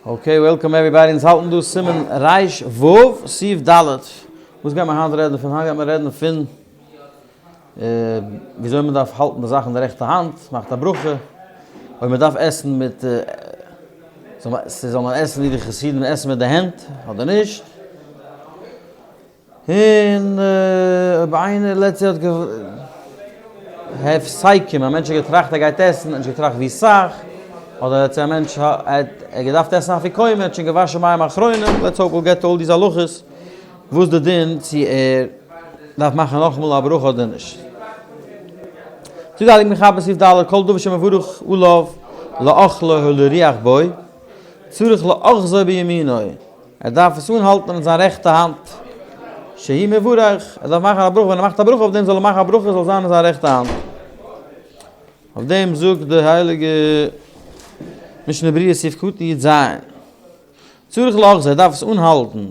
Okay, welcome everybody, אונז האלטן דא סימן ריש ו' סעיף ד'. וואס גייט מען היינט רעדן פון? היינט גייט מען רעדן פון וויאזוי מען דארף האלטן די זאך אין די רעכטע האנט, מאכט א ברכה, אויב מען דארף עסן מיט, זאל מען עסן ווי די חסידים עסן מיט די הענט אדער נישט. און אויב איינער let's say האט הפסקים, א מענטש האט געטראכט ער גייט עסן, ער האט נישט געטראכט ווי סאך, אדער let's say א מענטש האט געדארפט עסן אפיקומן, ער האט שוין געוואשן מים אחרונים, let's hope we'll get all these הלכות, וואס די דין צו ער דארף מאכן נאכאמאל א ברכה אדער נישט. זאגט די הייליגע מחבר סעיף ד' כל דבר שמברך עליו לאכלו או להריח בו צריך לאחזו בימינו. ער דארף עס אנהאלטן אין זיין רעכטע האנט, שהוא מברך, ער דארף מאכן א ברכה, ווען ער מאכט א ברכה אויף דעם זאל ער מאכן א ברכה זאל זיין אין זיין רעכטע האנט. אויף דעם זאגט די הייליגע משנה ברורה סעיף קטן י ז, צריך לאחזו, ער דארף עס אנהאלטן,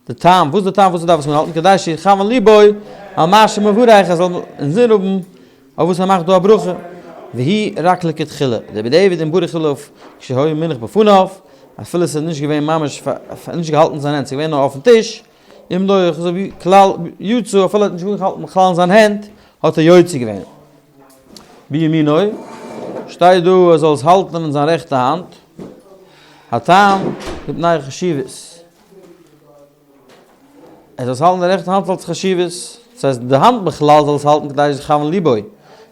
די טעם, וואס די טעם וואס ער דארף עס אנהאלטן, כדי שיכוון ליבו על מה שמברך, ער זאל אינזין האבן אויף וואס ער מאכט דא א ברכה, והיא רק לכתחילה, דבדיעבד אם ברך עליו כשהיה מונח בפניו, אפילו עס איז נישט געווען ממש נישט געהאלטן אין זיין הענט, ס'איז געווען נאר אויפן טיש, אם לא יחזור כלל יצא, אפילו ער האט נישט געהאלטן בכלל אין זיין הענט, האט ער יוצא געווען. בימינו, שטייט דא ער זאל עס האלטן אין זיין רעכטע האנט, הטעם מפני חשיבות. ער זאל עס האלטן די רעכטע האנט אלס חשיבות, דאס הייסט די האנט בכלל זאל עס האלטן כדי שיכוון ליבו,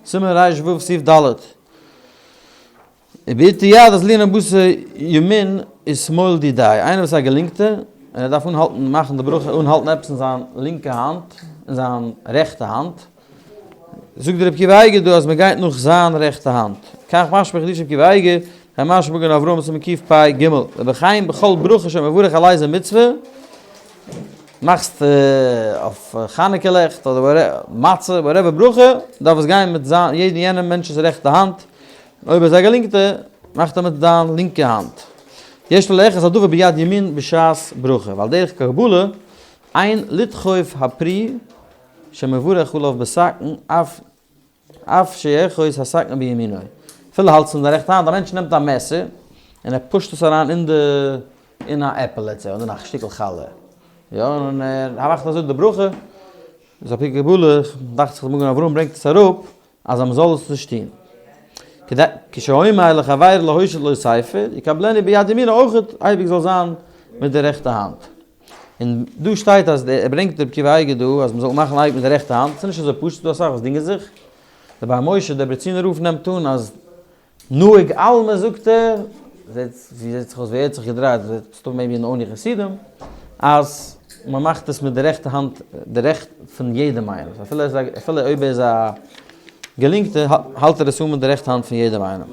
סימן ר ו סעיף ד'. ובאיטי יד אז לענין בשר ימין איז שמאל דידי, איינער וואס איז א געלינקטע און ער דארף אנהאלטן מאכן די ברכה אנהאלטן עפעס אין זיין לינקע האנט, אין זיין רעכטע האנט, זאגט דער רבי עקיבא אייגער דא אז מען גייט נאך זיין רעכטע האנט, כך משמע חידושי רבי עקיבא אייגער, וכן משמע מגן אברהם סימן קפ ג, ובכן בכל ברכה שמברך על איזה מצוה, מאכסט אויף חנוכה לעכט אדער מצה whatever ברכה, דארף עס גיין מיט זיין יעדן יענעם מענטש'ס רעכטע האנט, און אויב ער איז א געלינקטע, מאכט ער מיט זיין לינקע האנט. יש לו לאחוז הדבר ביד ימין בשעת ברכה, ועל דרך קבלה, אין לדחוף הפרי שמברך עליו בסכין אף אף שיאחוז הסכין בימינו. אפילו האלטסט אין די רעכטע האנט, א מענטש נעמט א מעסער און ער push ט עס אריין אין די אין א עפל let's say אדער אין א שטיקל חלה, יא, און ער מאכט אזוי די ברכה, איז על פי קבלה, דאכט זיך די מגן אברהם ברענגט עס אראפ, אז מען זאל עס נישט טון. כדי כשאומר לחבירו להושיט לו ספר, יקבלנו ביד ימינו אויכעט אייביג זאל זיין מיט די רעכטע האנט. און דא שטייט אז ער ברענגט רבי עקיבא אייגער דא אז מען זאל מאכן אייביג מיט די רעכטע האנט, ס'איז נישט אזוי פשוט, ס'דא אסאך וואס דינגען זיך. דער באר משה דעברעצינער רב נעמט אן אז נהוג עלמא זאגט ער, זעט ווי זעט זיך אויס ווי ער האט זיך געדרייט, ס'דא maybe אין עוני חסידים, אז מען מאכט עס מיט די רעכטע האנט, די רעכט פון יעדעם איינעם, אפילו ער איז א אפילו אויב ער איז א געלינקטע האלט ער עס אן מיט די רעכטע האנט פון יעדעם איינעם.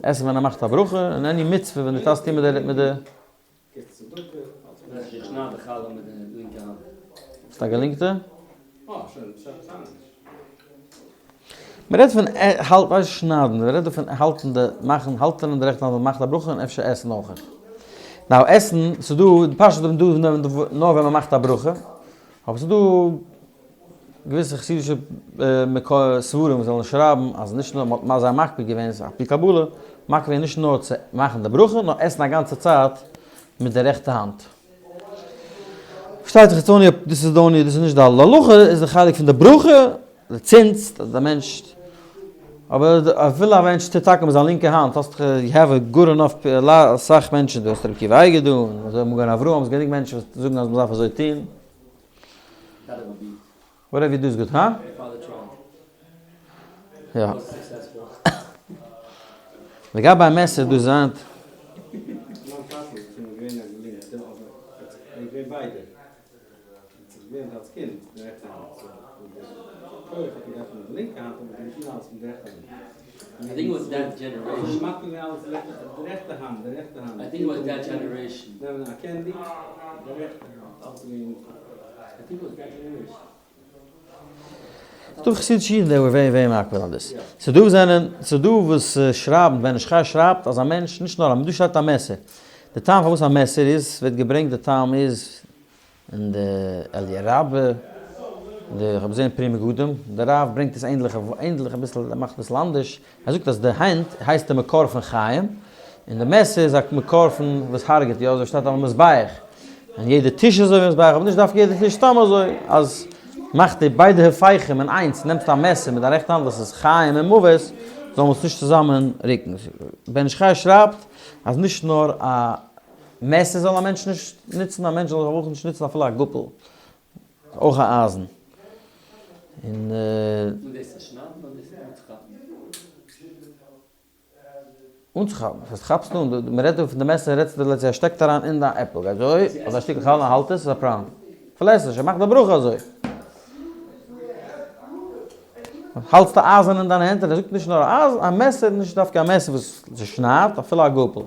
עסן ווען ער מאכט א ברכה, און any מצוה ווען דו טאסט טון מיט די. ביסט א געלינקטע? מען רעדט פון האלט ווייסט שניידן, מען רעדט דא פון האלטן די מאכן האלטן אין די רעכטע האנט ווען מען מאכט א ברכה און אפשר עסן אויך. Now עסן, ס'איז דא די פשט איז דא נאר ווען מען מאכט א ברכה, אבער ס'איז דא געוויסע חסידישע ספרים וואס זאלן שרייבן אז נישט נאר מ'האט זיי מקפיד געווען, על פי קבלה, מקפיד געווען נישט נאר צו מאכן די ברכה, נאר עסן א גאנצע צייט מיט די רעכטע האנט. פארשטייט זיך איטס only דאס איז only דאס איז נישט די הלכה, איז די חלק פון די ברכה, די צינדסט אז די מענטש, אבער אפילו א מענטש טוט טאקע מיט זיין לינקע האנט, האסט דאך you have a good enough אסאך מענטשן דא, האסט רבי עקיבא אייגער דא, און אזוי מגן אברהם, ס'איז גענוג מענטשן וואס זאגן אז מ'דארף אזוי טון. Whatever you do is good, הא? יא. לגבי א מעסער דא זענט. ס'דא חסידישע אידן that were very very מקפיד on this. ס'דא וואס זענען, ס'דא וואס שרייבן, בן איש חי שרייבט אז א מענטש, נישט נאר א, דא שטייט א מעסער. די טעם פארוואס א מעסער איז, ווערט געברענגט די טעם איז אין די אליה רבה, די, איך האב געזען פרי מגדים, די רב ברענגט עס ענדליך, ענדליך אביסל, ער מאכט אביסל אנדערש, ער זאגט אז די הענט הייסט די מקור פון חיים. און די מעסער איז א מקור פון וואס הרג'ט, יא אזוי שטייט על המזבח, און יעדע טיש איז אזוי ווי מזבח, אבער נישט דווקא יעדע טיש, סתם אזוי אז מאכט די ביידע הפכים אין איינס, נעמסט א מעסער מיט דיין רעכטע האנט וואס איז חיים און מוות, זאל מען עס נישט צוזאמען רוקן. בן איש חי שרייבט אז נישט נאר א מעסער זאל א מענטש נישט נוצן, א מענטש זאל אויך נישט נוצן אפילו א גאפל, אויך א אייזן. און. און דאס צו שניידן אדער דאס אנצוכאפן? אנצוכאפן, דאס הייסט כאפסט אן, מען רעדט דא פון די מעסער רעדסטו דא לעצט ער שטעקט אריין אין דיין עפל, גייט אזוי, אזא שטיקל חלה האלט עס, איז א פראבלעם. אפילו עס נישט, ער מאכט די ברכה אזוי. האלטסט א אייזן אין דיין הענט, און ער זאגט נישט נאר א אייזן, א מעסער, נישט דווקא א מעסער וואס שניידט, אפילו א גאפל.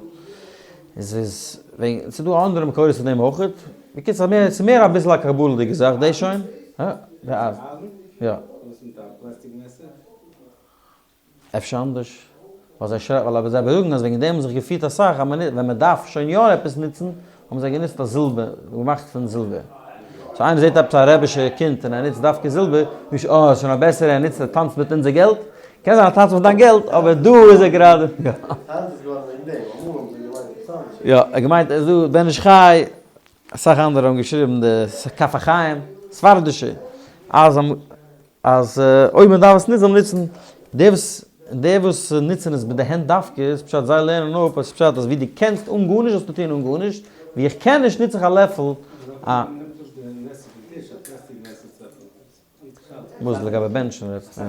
עס איז וועגן, ס'איז דא אנדערע מקורות פון דעם אויכעט. בקיצור, ס'איז מער אביסל א קבלה'דיגע זאך, דאס שוין. הא? די אייזן. יא. וואס מיט א פלעסטיק מעסער? אפשר אנדערש, ווייל זיי שרייבן, ווייל זיי זאגן אז וועגן דעם האבן זיך געפירט אסאך אז מען ווען מען דארף שוין יא עפעס נוצן, האבן זיי גענוצט א זילבער, געמאכט פון זילבער. so איינער זעט עפעס א רעבישע קינד און ער נוצט דווקא זילבער, נישט אה, איז שוין א בעסערע, ער נוצט, ער טאנצט מיט אונזער געלט, קען זיין ער טאנצט מיט דיין געלט, אבער דא איז ער גראדע, יא. היינט איז געווארן וועגן דעם, אמאל האבן זיי געמיינט עפעס אנדערש. יא, ער האט געמיינט, עס איז דא בן איש חי, אסאך אנדערע האבן געשריבן די כף החיים, ספרדישע, אז אז אויב מען דארף עס ניצן זאל מען ניצן, די וואס די וואס ניצן עס מיט די הענט דווקא איז פשט זיי לערנען אפ אז פשט אז ווי דו קענסט אן גארנישט זאלסטו טון אן גארנישט, ווי איך קען נישט ניץ איך א לעפל א. וואס לגבי בענטשן רעדסטו?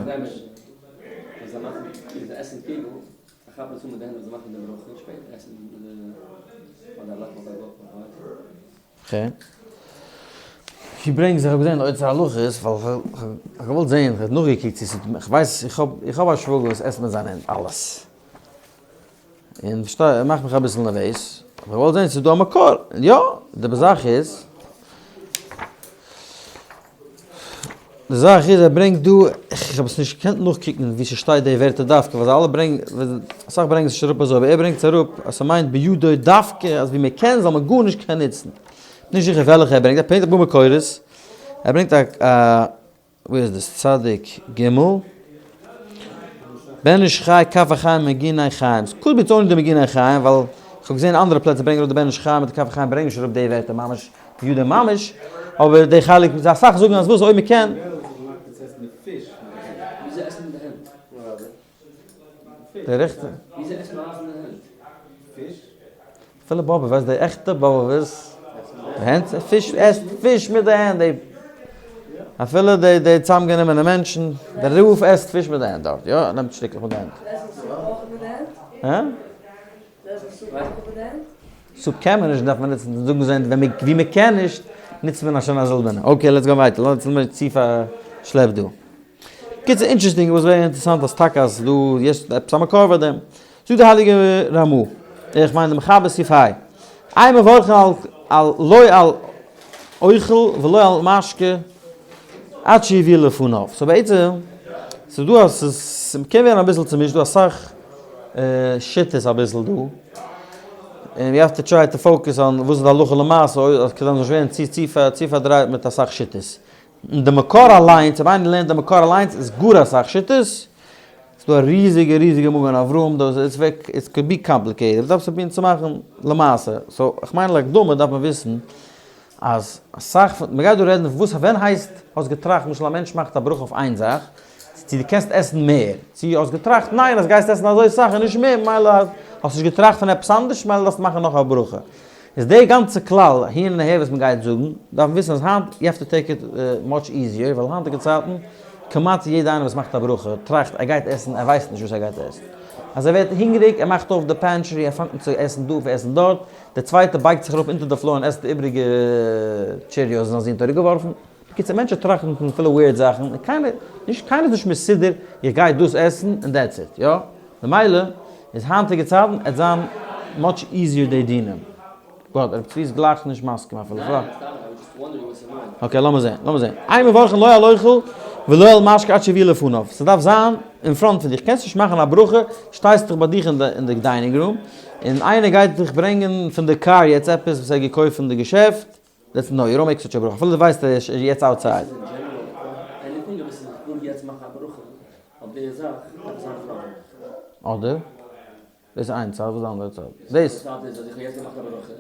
איך ברענג זיך, איך האב געזען אוצר הלכות, ווייל איך האב געוואלט זען, איך האב נאכגעקוקט צו ס'איז, איך ווייס, איך האב, איך האב א שוואגער וואס עסט מיט זיינע הענט אלעס. און פארשטיי, ער מאכט מיך אביסל נערוועז, האב איך געוואלט זען צו ס'איז דא א מקור, און יא, די זאך איז, די זאך איז ער ברענגט דא, איך האב עס נישט געקענט נאכקוקן ווי ס'שטייט די ווערטער דווקא, ווייל זיי אלע ברענגען, אסאך ברענגען עס נישט אראפ אזוי, אבער ער ברענגט עס אראפ אז ס'מיינט בידו דווקא אז ווי מ'קען זאל מען גארנישט קענען נוצן. נישט זיכער וועלכע ער ברענגט, ער ברענגט אפאר מקורות, ער ברענגט א וואו איז דאס? צדיק ג' בן איש חי כף החיים מגיני חיים, ס'קוד בי only די מגיני חיים ווייל כ'האב געזען אנדערע פלעצער ברענגען אראפ די בן איש חי מיט די כף החיים ברענגען נישט אראפ די ווערטער ממש בידים ממש, אבער די חלק מיט אסאך זאגן אז וואס אויב מ'קען. די ריכטער. אפילו באבוב, ווייסט די עכטע באבוב'ס, די הענט, פיש עסט פיש מיט די הענט, די אפילו די די צוזאמגענומענע מענטשן, די רב עסט פיש מיט די הענט דארט, יא, ער נעמט שטיקלעך מיט די הענט. הא? סופ קען מען נישט דארף מען נוצן, זאגן זיי ווען ווי מען קען נישט נוצט מען שוין א זילבערנע, okay let's go ווייטער, לאמיר נישט צו פארשלעפט דא. קיצור interesting וואס ווערט אינטערעסאנט אז טאקע אז ס'דא יש עפעס א מקור פאר דעם. זאגט די הייליגע רמא, איך מיין די מחבר סעיף ה, אין מברכין על על לא על אוכל ולא על משקה עד שיביא לפניו. so בעצם ס'איז דא א ס'איז מ'קען ווערן אביסל צומישט דא אסאך שיטות אביסל דא, און we have to try to focus on וואס איז די הלכה למעשה כדי מ'זאל נישט ווערן צו צו פארדרייט מיט אסאך שיטות. און די מקור אליינס, אויב איינער לערנט די מקור אליינס איז גאר אסאך שיטות, ס'איז דא א ריזיגע ריזיגע מגן אברהם דא, עס ווערט, it could be complicated, מ'דארף עס פרובירן צו מאכן למעשה, so איך מיין להקדמה דארף מען וויסן אז אסאך פון, מ'גייט דא רעדן וואס ווען הייסט האסט געטראכט, למשל א מענטש מאכט א ברכה אויף איין זאך, צו דו קענסט עסן מער, צו האסט געטראכט ניין אז גייסט עסן אזוי סאך און נישט מער ממילא האסט נישט געטראכט פון עפעס אנדערש ממילא דארפסטו מאכן נאך א ברכה. איז די גאנצע כלל אהין און אהער וואס מען גייט זאגן, דארף מען וויסן אז היינט you have to take it much easier, ווייל היינטיגע צייטן כמעט יעדע איינער וואס מאכט א ברכה טראכט ער גייט עסן ער ווייסט נישט וואס ער גייט עסן, אז ער ווערט הונגעריג ער מאכט אויף די pantry ער פאנגט אן צו עסן דא און עסן דארט, דער צווייטער בייגט זיך אראפ אונטער די floor און עסט די איבריגע Cheerios וואס זיין זון האט אראפגעווארפן, בקיצור מענטשן טראכטן פון פילע weird זאכן און קיינער נישט קיינער איז נישט מסודר איך גיי דאס עסן און that's it יא. ממילא איז היינטיגע צייטן עט זיין much easier די דינים. גאט, רב צבי איז גלייך נישט מסכים אפילו. okay לאמיר זעהן, לאמיר זעהן. אין מברכין לא על אוכל ולא על משקה עד שיביא לפניו. ס'דארף זיין אין front פון דיך. קענסט נישט מאכן א ברכה, שטייסט דיך ביי דיך אין די dining room, און איינער גייט דיך ברענגען פון די קאר יעצט עפעס וואס ער האט געקויפט פון די געשעפט, that's no, you don't make such a ברכה, אפילו דו ווייסט ער איז יעצט outside. אדער? דאס איז איין צד, וואס איז די אנדערע צד? דאס. צד איז אז איך האב יעצט געמאכט א ברכה,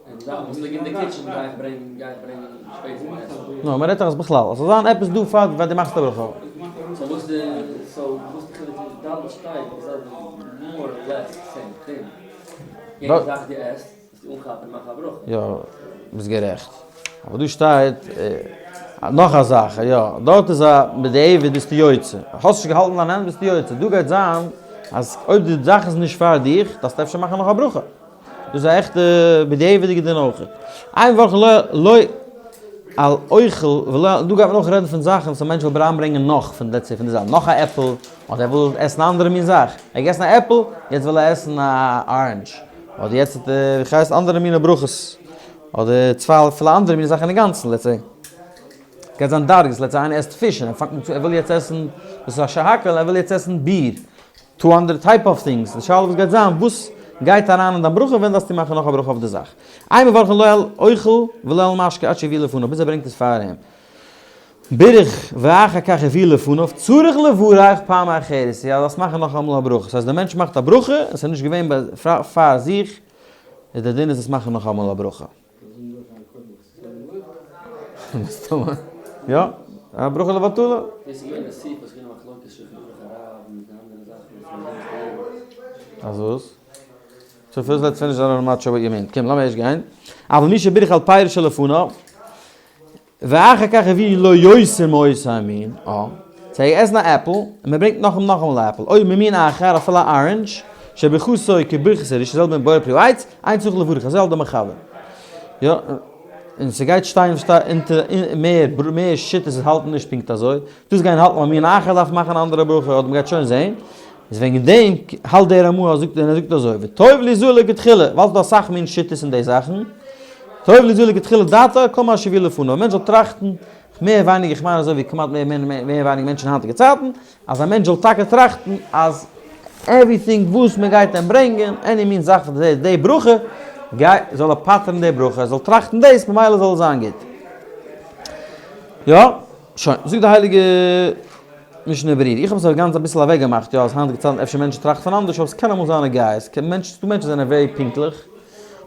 און די זאכן וואס ליגן אין די kitchen גיי איך ברענגען, גיי איך ברענגען שפעטער צום עסן. נו, מען רעדט דאך אז בכלל, עס זאל זיין עפעס דא פאר ווען דו מאכסט א ברכה. so וואס די, so וואס די חילוק איז, ד' שטייט איז אז more or less same thing, יעדע זאך דו עסט זאלסטו אנכאפן און מאכן א ברכה. יא, ביסט גערעכט. אבער דא שטייט נאך א זאך, יא, דארט איז א בדיעבד ביסטו יוצא. האסט נישט געהאלטן דיין הענט ביסטו יוצא. דא גייט זיין אז אויב די זאך איז נישט פאר דיך, דארפסטו אפשר מאכן נאך א ברכה. דאס איז א עכטע בדיעבד'יגע דין אויך. אין מברכין לא לא על אוכל ולא, דא גייט מען אויך רעדן פון זאכן וואס א מענטש וויל אריינברענגען נאך פון let's say פון די זאך, נאך א עפל, אדער ער וויל עסן א אנדערע מין זאך. ער האט געגעסן א עפל, יעצט וויל ער עסן א orange. אדער יעצט האט ער, ווי הייסט, אנדערע מיני ברכות. אדער צוויי אפילו אנדערע מיני זאכן אינגאנצן, let's say. גייט זיין דרגות, let's say איינער עסט פיש און ער פאנגט אן צו, ער וויל יעצט עסן, דאס איז א שהכל, ער וויל יעצט עסן ביר. two אנדערע type of things, די שאלה וואס גייט זיין, וואס גייט אריין אין דיין ברכה, ווען דארפסטו מאכן נאך א ברכה אויף די זאך. אין מברכין לא על אוכל ולא על משקה עד שיביא לפניו, ביז ער ברענגט עס פאר אים. בירך ואחר כך הביא לפניו, צריך לברך פעם אחרת, יא דארפסט מאכן נאכאמאל א ברכה, ס'הייסט דער מענטש מאכט א ברכה, עס איז נישט געווען פאר זיך, איז דער דין איז עס מאכן נאכאמאל א ברכה. מסתמא. יא, א ברכה לבטלה. אז וואס? so first let's finish I'm not sure what you mean. קום לאמיר ערשט גיין. אבל מי שבירך על פירות שלפניו, ואחר כך הביא לו יותר מאותו המין, אה, זיי עסן א עפל, און מען ברענגט נאך נאכאמאל א עפל, או ממין אחר אפילו א orange, שברכתו כברכת הראשון, זעלבע מיט בורא פרי העץ, אין צריך לברך, אזוי האלט די מחבר. יא, און ס'גייט שטיין אונטער מער מער שיטות וואס האלטן נישט פונקט אזוי, דאס גיין האלטן ממין אחר דארף מאכן אן אנדערע ברכה, אדער מ'גייט שוין זעהן, איז וועגן דעם האלט דער רמ"א אז זאגט און ער זאגט אזוי, וטוב ליזהר לכתחילה, ווייל ס'דא אסאך מין שיטות אין די זאכן, טוב ליזהר לכתחילה דעתו כל מה שהביאו לפניו, א מענטש זאל טראכטן, מער ווייניגער, איך מיין אזוי ווי כמעט מער מער ווייניגער מענטשן אין היינטיגע צייטן, אז א מענטש זאל טאקע טראכטן אז everything וואס מען גייט אים ברענגען, any מין זאך וואס איז די ברכה, גיי, זאל ער פטר'ן די ברכה, ער זאל טראכטן דאס, ממילא זאל עס זיין גוט. יא, שוין, זאגט די הייליגע משנה ברורה, איך האב עס גאנץ אביסל אוועק געמאכט, יא, אז היינטיגע צייטן אפשר מענטשן טראכטן פון אנדערש, אבער עס קען אמאל זיין א גיי, עס קען מענטשן, ס'דא מענטשן זענען very פונקטליך,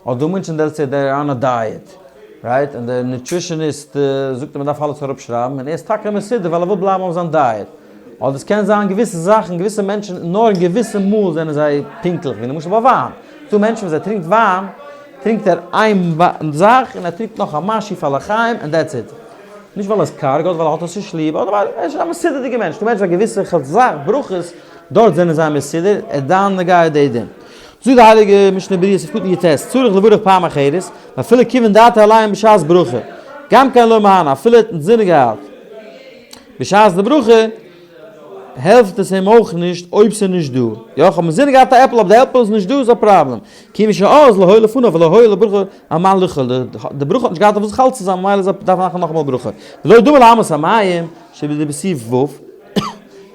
אדער דא מענטשן let's say they're on a diet, right, און דער nutritionist זאגט אז מען דארף אלעס אראפשרייבן, און ער איז טאקע מסודר ווייל ער וויל בלייבן אויף זיין diet. אדער עס קען זיין געוויסע זאכן, געוויסע מענטשן, נאר אין געוויסע מאל זענען זיי פונקטליך, ווי למשל ביי וויין. ס'דא מענטשן וואס ער טרינקט וויין, טרינקט ער איין זאך און ער טרינקט נאך א משהו פאר לחיים און that's it. נישט ווייל ער איז קארג אדער ווייל ער האט עס נישט ליב, אדער ווייל ער איז א מסודר'דיגער מענטש. ס'דא מענטשן ביי געוויסע זאך, ברכות, דארט זענען זיי מסודר, ער דיין נוגע די דין. זאגט די הייליגע משנה ברורה סעיף קטן י"ט, צריך לברך פעם אחרת, ואפילו כיוון דעתו עליהם בשעת ברכה, גם כן לא מהנה, אפילו ער האט אינזינען געהאט בשעת די ברכה, העלפט עס אים אויך נישט אויב ס'איז נישט דא. יא, איך האב אינזינען געהאט א עפל, אבער די עפל איז נישט דא איז א פראבלעם. כיוון שאז לא היה לפניו ולא היה לברכה על מה לאכול, די ברכה האט נישט געהאט אויף וואס חל צו זיין ממילא דארף מען מאכן נאכאמאל ברכה. ולא דומה לאמת המים שבסעיף ו',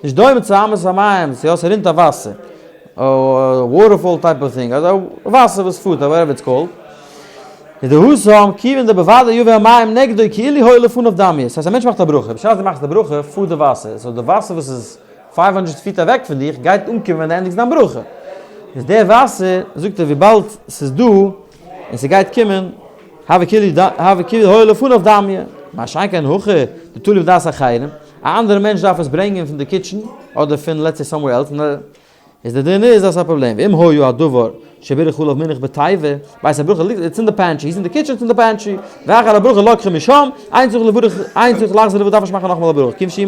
נישט דומה צו אמת המים, יא ס'רינט א וואסער, waterfall type of thing, אזא וואסער וואס פארט, whatever it's called, איז דהתם כיוון דבוודאי יבא המים נגדו כאילו היה לפניו דמי, ס'הייסט א מענטש מאכט א ברכה, בשעת דו מאכסט די ברכה פארט די וואסער, so די וואסער וואס איז 500 feet אוועק פון דיך גייט אנקומען ווען דו ענדיגסט דיין ברכה, איז די וואסער, זאגט ער וויבאלד ס'איז דא און ס'גייט קומען, הוה כאילו היה לפניו דמי, מה שאין כן הכא דתלוי בדעת אחרים, א אנדערע מענטש דארף עס ברענגען פון די kitchen אדער פון let's say somewhere else, איז די דין איז אז ס'איז א פראבלעם, ואם היה הדבר שבירך עליו מונח בתיבה, בעת הברכה ליגט it's in the pantry, he's in the kitchen it's in the pantry, ואחר הברכה לקחו משם, אין צריך לברך, אין צריך לחזור לברך דארף נישט מאכן נאכאמאל א ברכה, כיוון שהוא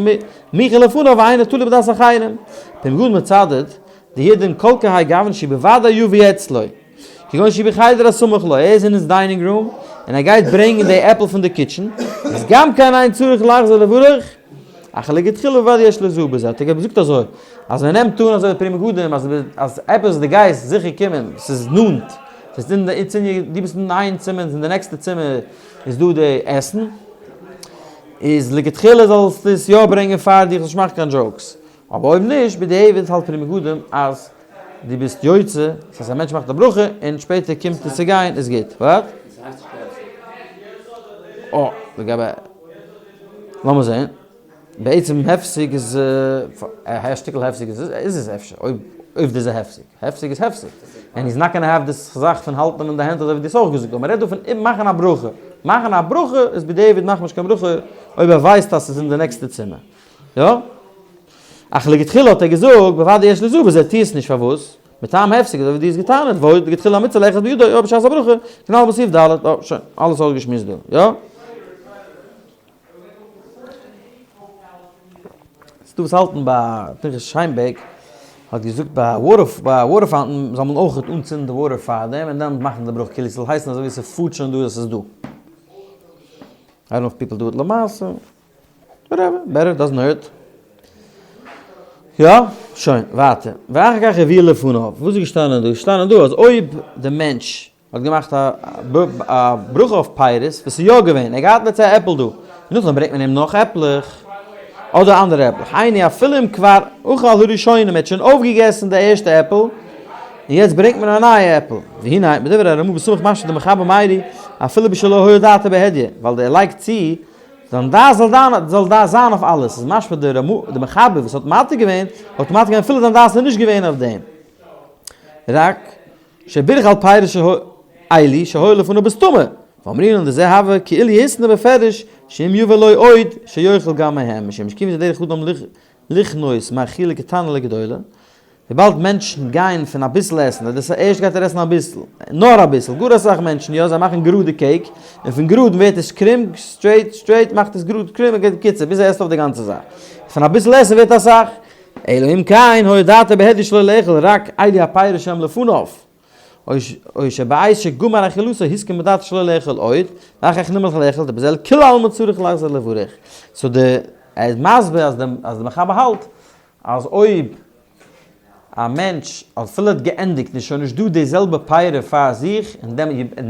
מוכן לפניו ואינו תלוי בדעת אחרים. פרי מגדים מצדד, דהוא הדין כל כהאי גוון שבוודאי יביא אצלו. כגון שהוא בחדר הסמוך לו, ער איז אין his dining room, און ער גייט ברענגען די עפל פון די kitchen, איז גם כן אין צריך לחזור לברך, אך לכתחילה בוודאי יש ליזהר בזה, האט ער געזאגט אזוי, אז מען נעמט אן אזוי די פרי מגדים אז אז עפעס די גייסט זיכער קומען, ס'איז נאנט, ס'איז אין די it's in דו ביסט אין איין צימער און די נעקסטע צימער איז דא די עסן, איז לכתחילה זאלסטו עס יא ברענגען פאר דיך, זאלסט נישט מאכן קיין jokes, אבער אויב נישט בדיעבד האלט פרי מגדים אז דו ביסט יוצא, דאס הייסט א מענטש מאכט א ברכה און שפעטער קומט עס צו גיין איז גוט, what? אה, לגבי, לאמיר זעהן, בעצם הפסק איז, א שטיקל הפסק איז עס אפשר, אויב. אויב דאס איז א הפסק. הפסק איז הפסק. And he's not gonna have this זאך פון האלטן אים אין די הענט אזוי ווי דו האסט אויך געזאגט. אבער מ'רעדט דא פון מאכן א ברכה. מאכן א ברכה איז בדיעבד מאכט מען נישט קיין ברכה אויב ער ווייסט אז ס'איז אין די נעקסטע צימער. יא? אך לכתחילה האט ער געזאגט בוודאי יש לזהר בזה, טו עס נישט פארוואס? מטעם הפסק אזוי ווי דו האסט געטענה'ט ועוד לכתחילה המצוה לאחוז בידו או בשעת הברכה כנל בסעיף ד'. אה, שוין, אלעס אויסגעשמועסט דא. יא? ס'דא וואס האלטן ביי פנחס שיינבערג האט געזאגט ביי water ביי water fountain זאל מען אויך אנצינדן די water פארדעם און דעמאלט מאכן די ברכה כאילו ס'זאל הייסן אזוי ווי ס'פארט שוין דא אז ס'איז דא. I don't know if people do it למעשה. Whatever, better, doesn't hurt. יא, שוין, ווייטער. ואחר כך הביאו לפניו. וואס איז געשטאנען דא? איז געשטאנען דא אז אויב די מענטש האט געמאכט א ברכה אויף פירות וואס איז יא געווען, ער האט געהאט לעצטע עפל דא, און נאכדעם ברענגט מען אים נאך עפלעך, אדער אנדערע עפלעך, היינו אפילו אם כבר אכל הראשונים, ער האט שוין אויפגעגעסן די ערשטע עפל, און יעצט ברענגט מען א נייע עפל, והנה, מדברי הרמ"א בסמוך משמע דמחבר מיירי, אפילו בשלא היה דעתו בהדיא, ווייל ער לייגט צו, זיין דעת זאל דיין זאל דעת זיין אויף אלעס, איז משמע די רמ"א די מחבר וואס האט מתיר געווען, האט מתיר געווען אפילו זיין דעת איז נישט געווען אויף דעם. רק שבירך על פירות אלו שהיו לפניו בסתמא, ואמרינן דזה הוה כאילו התנה בפירוש שאם יבא לו עוד שיאכל גם מהם, משום שכיוון דדרך אדם לכנוס מאכילה קטנה לגדולה, וויבאלד מענטשן גייען פון אביסל עסן, דאס ערשט גייט ער עסן אביסל, נאר אביסל, גאר אסאך מענטשן יא, זיי מאכן גראדע cake, און פון גראד ווערט עס קרום, straight, straight מאכט עס גראד קרום, בקיצור ביז ער עסט אויף די גאנצע זאך, פון אביסל עסן ווערט אסאך. אלא אם כן היה דעתו בהדיא שלא לאכול רק אלו הפירות שהם לפניו, או שבעת שגמר אכילתו הסכים בדעתו שלא לאכול עוד, ואחר כך נמלך לאכול, דבזה לכולי עלמא צריך לחזור לברך. So די, ער איז מסביר אז די אז די מחבר האלט אז אויב א מענטש אפילו האט געענדיגט און איז שוין נישט דא די זעלבע פירות פאר זיך, און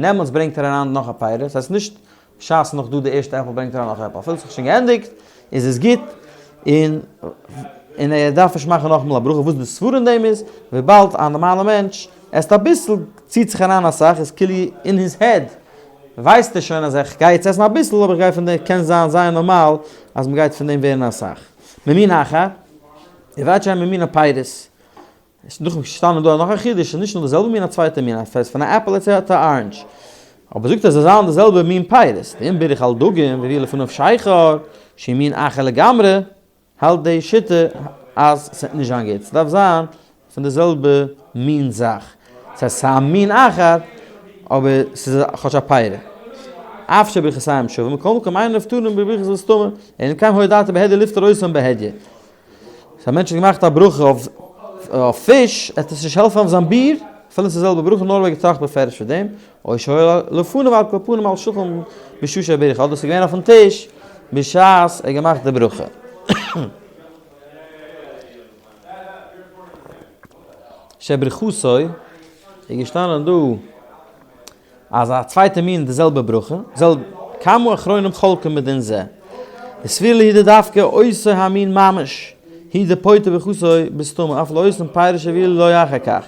דעמאלטס ברענגט ער אריין נאך א פירות, ס'הייסט נישט בשעת נאך דא די ערשטע עפל ברענגט אריין נאך עפל, אפילו ס'האט זיך שוין געענדיגט איז עס גוט, און און ער דארף נישט מאכן נאכאמאל א ברכה, וואס די סברא אין דעם איז, וויבאלד א נארמאלע מענטש עסט אביסל ציט זיך אריין אסאך, איז כאילו אין his head ווייסט ער שוין אז איך גיי יעצט עסן אביסל אבער איך גיי פון דעם, קען זיין זייער נארמאל אז מ'גייט פון דעם ווערן אסאך. ממין אחר, ובלבד שאין ממין הפירות. עס איז נאך געשטאנען דא נאך א חידוש, ס'איז נישט נאר די זעלבע מין א צווייטע מין, עס הייסט פון א עפל עס איז א orange, אבער זאגט ער זיי זיינען די זעלבע מין פירות, דאם בירך על דגים והביאו לפניו שכר, שהוא מין אחר לגמרי, האלט די שיטה אז ס'וועט נישט זיין גוט, ס'דארף זיין פון די זעלבע מין זאך, ס'הייסט ס'איז א מין אחר, אבער ס'איז כאטש א פירה. אף שברכותיהם שווים, מכל מקום אין נפטרין בברכת בסתמא, אלא אם כן היה דעתו בהדיא לפטור אותם בהדיא. אז א מענטש האט געמאכט א ברכה אויף פיש, עט עס נישט העלפן אויף זיין ביר, אפילו ס'איז די זעלבע ברכה, נאר אויב ער האט געטראכט בפירוש פון דעם, או שהיה לפניו על כל פנים על שולחן בשעה שבירך, אדער ס'איז געווען אויפן טיש בשעת ער האט געמאכט די ברכה. שברכתו איז געשטאנען דא. אז א צווייטע מין די זעלבע ברכה, זעלבע, כמה אחרונים חולקים בדין זה. וסביר להו דדווקא אותו המין ממש, הוא דפוטר ברכתו בסתמא, אף לא אותם פירות שהביאו לו אחר כך.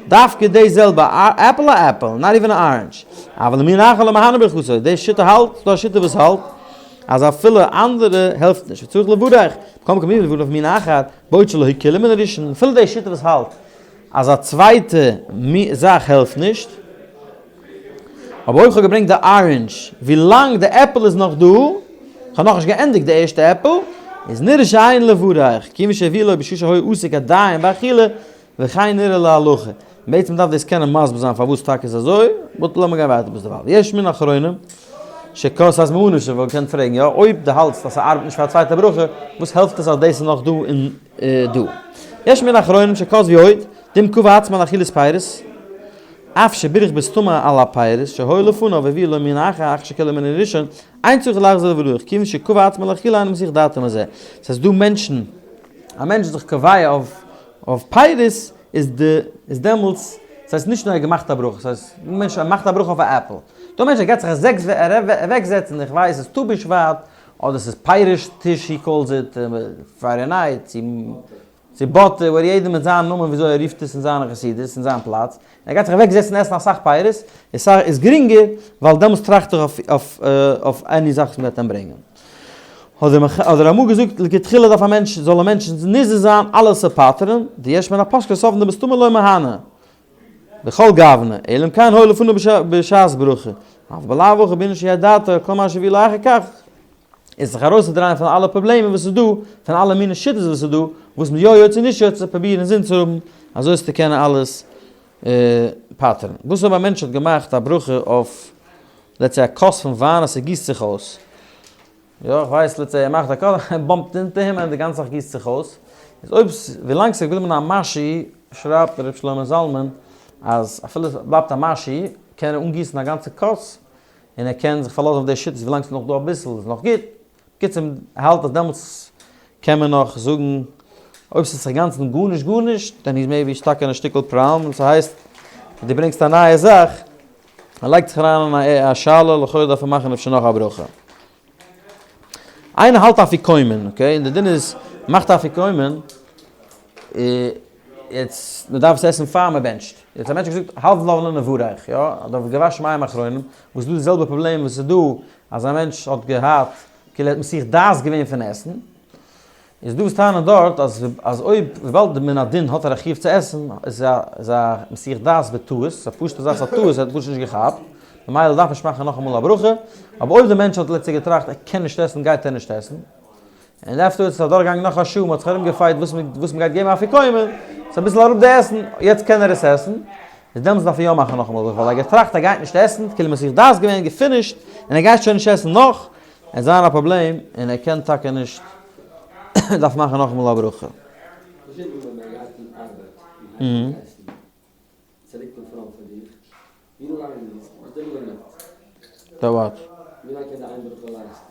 דווקא די זעלבע, עפל א עפל, not even א orange. אבל למין אחר לא מהנה ברכתו, די שיטה האלט, ס'דא א שיטה וואס האלט, אז אפילו אנדערע העלפט נישט, וצריך לברך, מכל מקום אם יברך מין אחר, בעוד שלא הקילו מן הראשון, אפילו די שיטה וואס האלט, אז א צווייטע זאך העלפט נישט, אבער אויב כ'האב געברענגט די orange ווילאנג די עפל איז נאך דא, כ'האב נאכנישט געענדיגט די ערשטע עפל, איז נראה שאין לברך, כיוון שהביאו לו בשעה שהיה עסוק עדיין באכילה, וכן נראה להלכה. בעצם דארף דאס קענען מסביר זיין פארוואס טאקע איז אזוי, but לאמיר גיין ווייטער ביז דערווייל. יש מן האחרונים שכוס אז ממה נפשך וואלט געקענט פרעגן, יא, אויב דו האלטסט אז ס'ארבעט נישט פאר א צווייטע ברכה, וואס העלפט עס אז דאס איז נאך דא און דא. יש מן האחרונים שכתבו עוד, דאם קבע עצמו על אכילת פירות, אף שבירך בסתמא על הפירות שהיו לפניו והביאו לו מין אחר אחר שכלה מן הראשון, אין צריך לחזור לברך, כיוון שקבע עצמו לאכילה אינו מסיח דעתו מזה. ס'הייסט דא מענטשן, א מענטש איז זיך קובע אויף אויף פירות, איז די איז דעמאלטס, ס'הייסט נישט נאר ער האט געמאכט א ברכה, ס'הייסט מענטש ער מאכט א ברכה אויף א עפל, דא מענטש ער גייט זיך אוועק זעצן, איך ווייס ס'איז ט"ו בשבט, אדער ס'איז פירות טיש he calls it, Friday night, צו צו באטע, וואו יעדער מיט זיין נאמען וויאזוי ער רופט עס אין זיינע חסידות, אין זיין פלאץ, ער גייט זיך אוועק זעצן עסן אסאך פירות, איז איז גרינגער, ווייל דעמאלטס טראכט איך אויף אויף אויף any זאך וואס מ'גייט אים ברענגען. האט דער רמא געזאגט, לכתחילה דארף א מענטש, זאל א מענטש נזהר זיין אלעס צו פטר'ן, דיש מן הפוסקים סוברין דבסתמא לא מהני, בכל גוונא, אלא אם כן היה לפניו בשעת ברכה, אבל בלאו הכי בענין שיהא דעתו על כל מה שהביאו לאחר כך, איז זיך ארויסצודרייען פון אלע פראבלעמען וואס איז דא, פון אלע מיני שיטות וואס איז דא, וואס מ'איז יא יוצא און נישט יוצא, פרובירן אינזין צו האבן, אזוי זאלסטו קענען אלעס פטר'ן. וואס אויב א מענטש האט געמאכט א ברכה אויף let's say א כוס פון וויין אז ס'גיסט זיך אויס, יא איך ווייס let's say ער מאכט א כוס, ער bump ט into אים און די גאנצע זאך גיסט זיך אויס, איז אויב ווילאנג ס'איז געבליבן א משהו, שרייבט ר' שלמה זלמן אז אפילו ס'בלייבט א משהו קען ער אנגיסן א גאנצע כוס, און ער קען זיך פארלאזן אויף די שיטות ווילאנג ס'איז נאך דא אביסל איז נאך גוט, בקיצור ער האלט אז דעמאלטס קען מען נאך זאגן אויב ס'איז אינגאנצן גארנישט גארנישט then איז maybe stuck אין א שטיקל פראבלעם און ס'הייסט דו ברענגסט א נייע זאך, ער לייגט זיך אריין אין א שאלה לכאורה דארף ער מאכן אפשר נאך א ברכה. איינער האלט אפיקומן, okay, און די דין איז מאכט אפיקומן, יעצט מען דארף עס עסן פאר מען בענטשט, יעצט א מענטש האט געזאגט הב לן לנברך, יא, אדער געוואשן מים אחרונים, וואס איז דא די זעלבע פראבלעם וואס איז דא אז א מענטש האט געהאט, כאילו ער האט מסיח דעת געווען פון עסן, איז דא וואס טענה'ן דארט אז אז אויב וויבאלד מן הדין האט ער א חיוב צו עסן, איז א איז א מסיח דעת בטעות, ס'איז א פשוט'ע זאך ס'איז א טעות ער האט פשוט נישט געכאפט, ממילא דארף מען נישט מאכן נאכאמאל א ברכה, אבער אויב די מענטש האט לעצטע געטראכט ער קען נישט עסן גייט ער נישט עסן, און afterwards איז אדורכגעגאנגען נאך א שעה מ'האט זיך ארום געפייט וואס וואס מ'גייט געבן אפיקומן, ס'איז אביסל אראפ די עסן, יעצט קען ער עס עסן, איז דעמאלטס דארף ער יא מאכן נאכאמאל ברכה, ווייל ער האט געטראכט ער גייט נישט עסן, כאילו מסיח דעת געווען, געפינישט, און ער גייט שוין נישט עסן נאך, עס זיין א פראבלעם און ער קען טאקע נישט דארף מאכן נאכאמאל א ברכה. וואס איז ווען מען גייט אין ארבעט און הייבט אן עסן, ס'ליגט אין front פון דיך, ווי לאנג איז וואס די לימיט? די what? ווי לאנג קען די איין ברכה last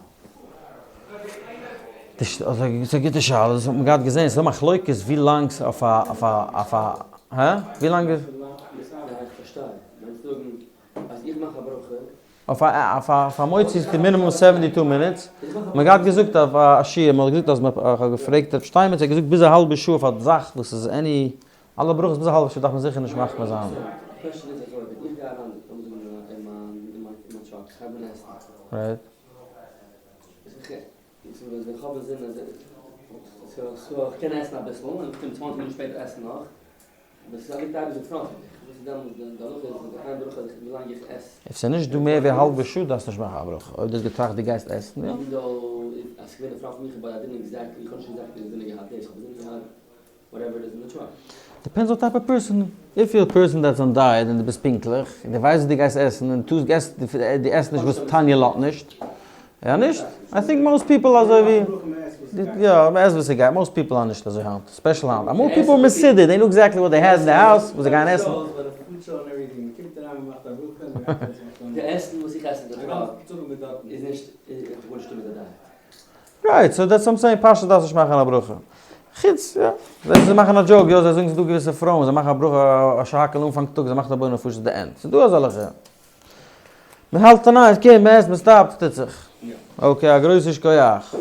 ן? ס'איז א גוטע שאלה, דאס האט מען געהאט געזען, ס'איז דא מחלוקת ווי לאנג אויף א אויף א אויף א הא? ווי לאנג איז? איך פארשטיי, מיינסט זאגן אז איך מאך א ברכה אויף א מוציא איז די מינימום seventy two minutes, מען האט געהאט געזאגט אויף א שיעור, מען האט געזאגט אז מען האט געפרעגט רב שטיינמעץ ער האט געזאגט ביז א האלבע שעה אויף א זאך וואס איז any, אלע ברכות ביז א האלבע שעה דארף מען זיכער נישט מחמיר זיין. Right. אויב ס'איז נישט דא מער ווי א האלבע שעה דארפסטו נישט מאכן א ברכה, אויב דו האסט געטראכט דו גייסט עסן יא. Depends what type of person, if you're a person that's on diet און דו ביסט פונקטליך, און דו ווייסט וואס דו גייסט עסן און טוסט געסט דו עסט נישט וואס תניא לאזט נישט, יא נישט? I think most people אזוי ווי, יא מ'עסט וואס ס'גייט, most people are נישט אזוי היינט, special היינט, אמאל people מסודר, they know exactly what they have in the house, וואס זיי גייען עסן. Right, so that's what I'm saying, פשט דארפסט נישט מאכן א ברכה. חוץ, יא, זיי מאכן א joke, יא, זיי זאגן ס'איז דא געוויסע פרויען, זיי מאכן א ברכה א שהכל אנפאנג טאג, זיי מאכן א בורא נפשות די end, ס'איז דא אזעלכע. מען האלט אן eye, okay, מען עסט, מען stop ט, ס'טוט זיך. Okay, א גרויסע שכוח.